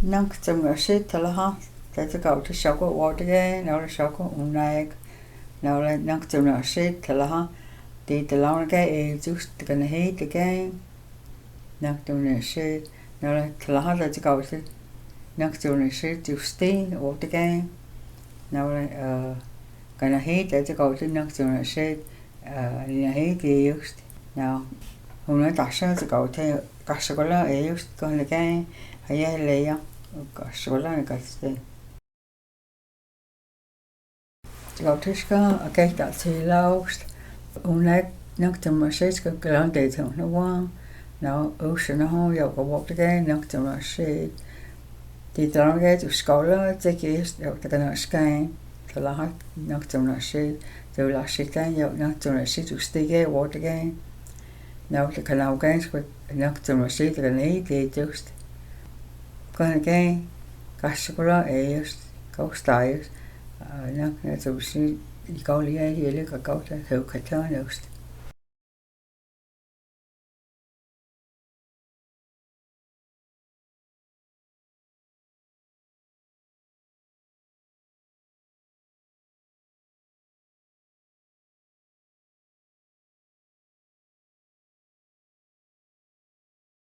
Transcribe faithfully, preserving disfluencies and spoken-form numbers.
Nang Tzemnuhsit, talaha, ta tekautli shauka uauteken, naula shauka unaik, naula nang Tzemnuhsit, talaha, ti talaunake, e yust, ta kanahiteken, nang Tzemnuhsit, naula talaha, ta tekautli, nang Tzemnuhsit, yusti, uauteken, naula, eh, kanahit, ta tekautli, nang Tzemnuhsit, eh, nahit, e yust, nau, huna tahsa, tekautli, kahsakula, e yust, kohnake, haya, leya, kahsakula, nakaste. Tekautli ska, akehta tsi laust, unaik, nang Tzemnuhsit, ka kalante tsi huna wan, nau, usa naho, yau ka uauteken, nang Tzemnuhsit. Ti talaunake, tu skaula, tsi kis, yau ta kanahsken, talaha, nang Tzemnuhsit, tu lahsiten, yau nang Tzemnuhsit, tu stike, uauteken. Nau ta kanauken, nang Tzemnuhsit, ta kanahit, e yust. Kohnake, kahsakula, e yust, kaustayus, ah, nang, nang Tzemnuhsit, i kauliya, yeli, ka kauta, heu katan, yust.